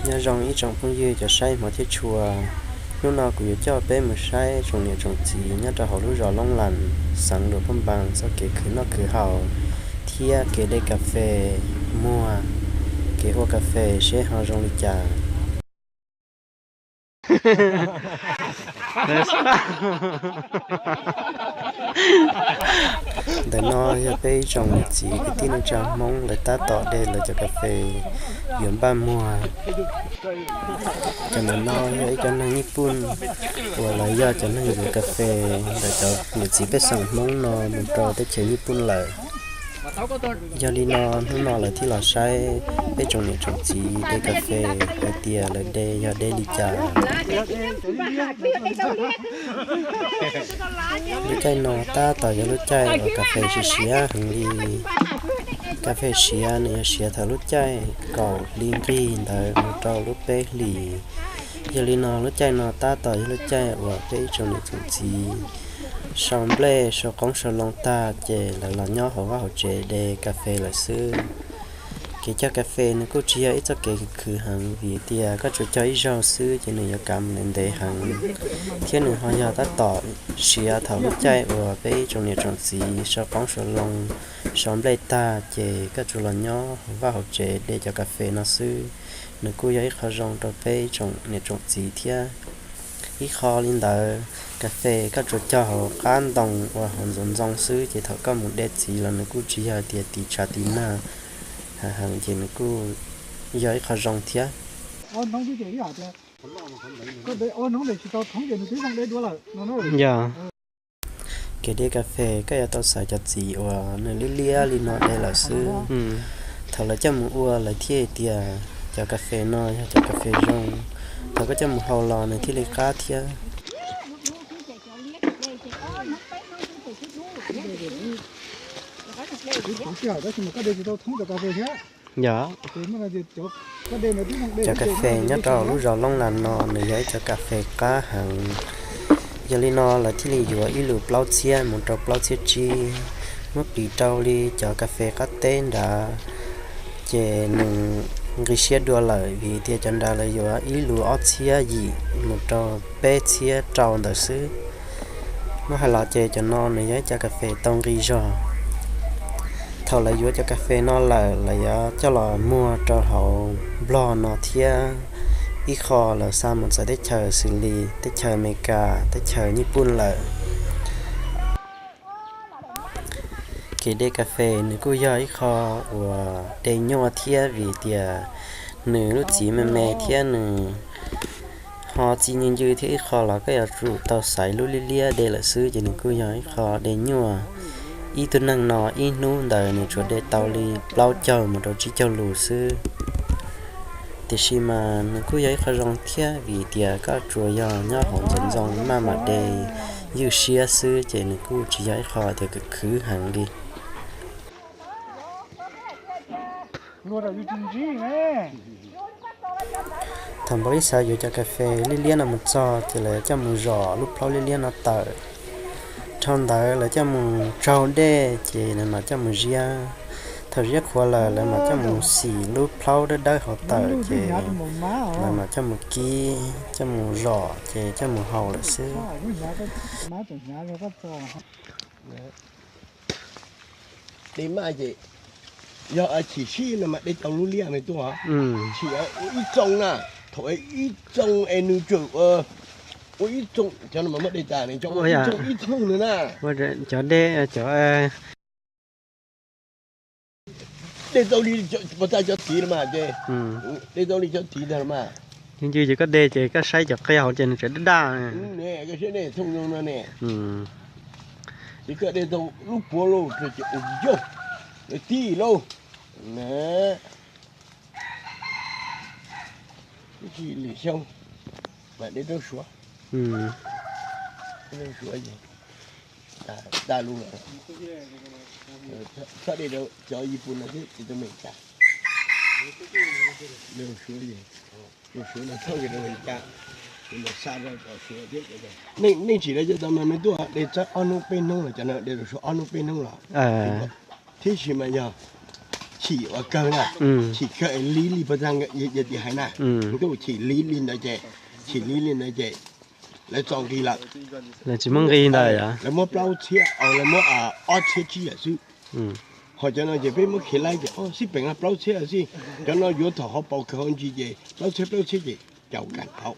Nyob zoo ib tsoom phooj ywg cov saib hmov thiab tshua, hnub no kuv yuav coj peb mus saib tsoom niam tsoom txiv nyob rau hauv lub zos Loob Las, xeev Luam Phaj Npas txoj kev khwv noj khwv haus thiab kev de kas fes muag, kev ua kas fes seb ho zoo li cas. Ntawm no yog peb ib tsoom niam txiv kwv tij neej tsa Hmoob lawv tab tom de lawv cov kas fes yuav npaj muag. Cov ntawm no yog ib cov neeg Nyij Pooj uas lawv yog cov neeg yuav kas fes ntawm cov niam txiv pej xeem Hmoob no mus rau teb chaws Nyij Pooj lawm. Yog li no hnub no lawv thiaj los saib peb tsoom niam tsoom txiv de kas fes hais tias lawv de yog de li cas. Lub caij no tab tom yog lub caij uas kas fes siav siav heev li. Kas fes siav nws yog siav thaum lub caij kaum hli nqig ntawd mus rau lub peb hlis. Yog li no lub caij no tab tom yog lub caij uas peb ib tsoom niam tsoom txiv sau nplej sau qoob sau loo tag ces lawv los nyob hauv vaj hauv tsev de kas fes lawm xwb. Kev cog kas fes nws kuj tsis yog ib txoj kev khwv khwv heev vim tias koj tsuas cog ib zaug xwb ces nws yuav kav mus ntev ntev heev, thiab nws ho yog tab tom siav thaum lub caij uas peb ib tsoom niam tsoom txiv sau qoob sau loo sau nplej tag ces koj tsuas los nyob hauv vaj hauv tsev de cov kas fes no xwb. Nws kuj yog ib qho zoo rau peb ib tsoom niam tsoom txiv thiab. Ib qho li ntawd, kas fes koj tsuas cog hauv qab ntoo uas hauv ntxoov ntxoo xwb ces thaum koj mus de txiv los nws kuj tsis yog tias tis tshav tis nag heev ces nws kuj yog ib qho zoo thiab. Yog kev de kas fes koj yuav tau xaiv cov txiv uas nws liab liab li no de lawm xwb. Thaum lawv coj mus ua lawv thiaj tias cov kas fes no yog cov kas fes zoo. Thaum koj coj mus hau los nws thiaj li qab thiab. Yog cov kas fes nyob rau lub zos Loob Las no nws yog ib cov kas fes qab heev. Yog li no lawv thiaj li yuav ib lus plaub txhiab mus rau plaub txhiab tsib. Muab piv rau li cov kas fes qab teb nrad ces nws nqi siab dua lawm vim tias cov nrad lawv yuav ib lus ob txhiab yim mus rau peb txhiab rau ntawd xwb. Muab hais los ces cov no nws yog ib cov kas fes tau nqi zog. Thaum lawv yuav cov kas fes no lawm lawv yuav coj los muag rau hauv Nplog no thiab ib qho lawv xa mus txawv teb chaws xws li teb chaws Amelikas, teb chaws Nyij Pooj lawm. Kev de kas fes nws kuj yog ib qho uas de nyuaj thiab vim tias nws lub txiv me me thiab nws ho txi ncw ncw thiab ib qho los koj yuav tsum tau xaiv lub liab liab de lawm xwb ces nws kuj yog ib qho de nyuaj. Ib tug neeg no ib hnub ntawd nws tsuas de tau li plaub caug mus rau tsib caug lus xwb. Tiam sis mas nws kuj yog ib qho zoo thiab vim tias koj tsuas yog nyob hauv ntxoov ntxoo maj mam de ywj siab xwb ces nws kuj tsis yog ib qho tias khwv khwv heev li. Thaum npau li xav yuav cov kas fes liab liab no mus txog ces lawv coj mus zom lub plaub liab liab no tawm. Dhau ntawd lawv coj mus tsaug dej ces lawv mam coj mus ziab. Thaum ziab qhuav lawm lawv mam coj mus xim lub plaub dawb dawb hauv tawm ces lawv mam coj mus kib, coj mus zom ces coj mus hau lawm xwb. De maj ces yog chim sib no mas de tau lub liab me tuaj, chim ua ib txoog na, thaum ib txoog es nws tseem ua ib txoog, cov no mas muab de tas ne, cov ua ib txoog ib txoog no na. Cov de, cov de tau li, pas tas cov txiv los mas ces, de tau li cov txiv ntag los mas. Ncw ces koj de ces koj saib cov qia hauv ces nws tseem daj daj. Koj saib ne, txoog zoo no ne. Ces koj de tau lub puav lauj, ces ua yog tib lauj. Lwm xyoo mam de rau Suav. Suav, tag lub lawm. Txhob de rau cov Yipun no thiab, de rau Amelikas. Suav, Suav no txhob de rau Amelikas, xa rau Suav thiab. Nej tsim lawv cov tau mas me tuaj de txog ob hnub peb hnub los, cov no de rau Suav ob hnub peb hnub los. Thiab sis mas yog Chim ua kawg na, chim kawg li li pas tag, yog tias hais na, ntuj chim li li ntawd ces, chim li li ntawd ces lawv txo nqi lawm. Lawv tsis muab nqi ntawd, lawv muab plaub txhiab, lawv muab ob txhiab tsib lawm xwb. Ho cov no ces peb muab khiav laib ces xib peem no plaub txhiab xwb. Cov no yuav thaum hauv paus kawg hauv ntsis ces plaub txhiab plaub txhiab ces caum kam tau.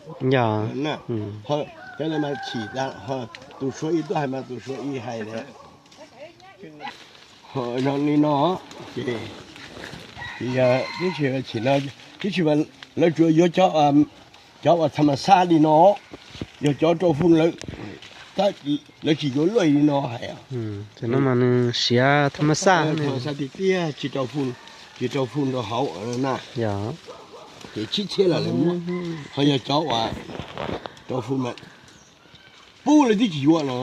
Cov no mas chim, tus Suav ib tuaj hais mas tus Suav ib hais tias, ho li no ces, ces yog tib si, tib si mas lawv tsuas yuav cov uas tha mas xaj li no, yog cov rau fun lawv, lawv tsis yuav luaj li no hais. Cov no mas nws siav tha mas xaj, tha mas xaj tiag tiag, tsis rau fun, tsis rau fun rau hauv na. Ces tsib txhiab los lawv muab, ho yog cov uas rau fun mas pub lawv twb tsis yuav no.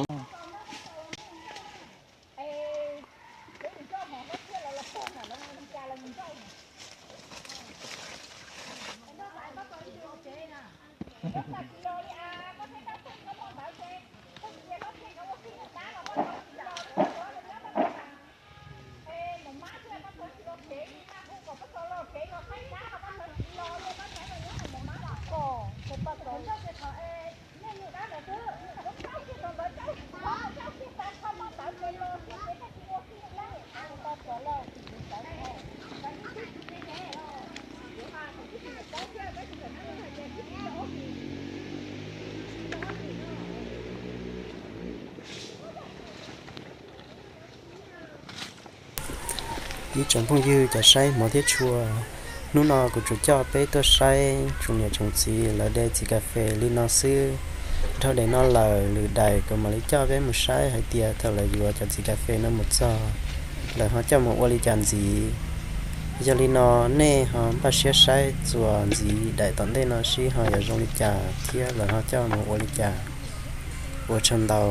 Ib tsoom phooj ywg cov saib hmov thiab tshua, hnub no kuv tsuas coj peb tuaj saib tsoom niam tsoom txiv lawv de txiv kas fes li no xwb. Dhau daim no lawm lwm daim kuv mam li coj peb mus saib hais tias thaum lawv yuav cov txiv kas fes no mus txog, lawv ho coj mus ua li cas ntxiv. Yog li no nej ho npaj siab saib txuas ntxiv daim tom ntej no seb ho yuav zoo li cas thiab lawv ho coj mus ua li cas. Ua tsaug ntau.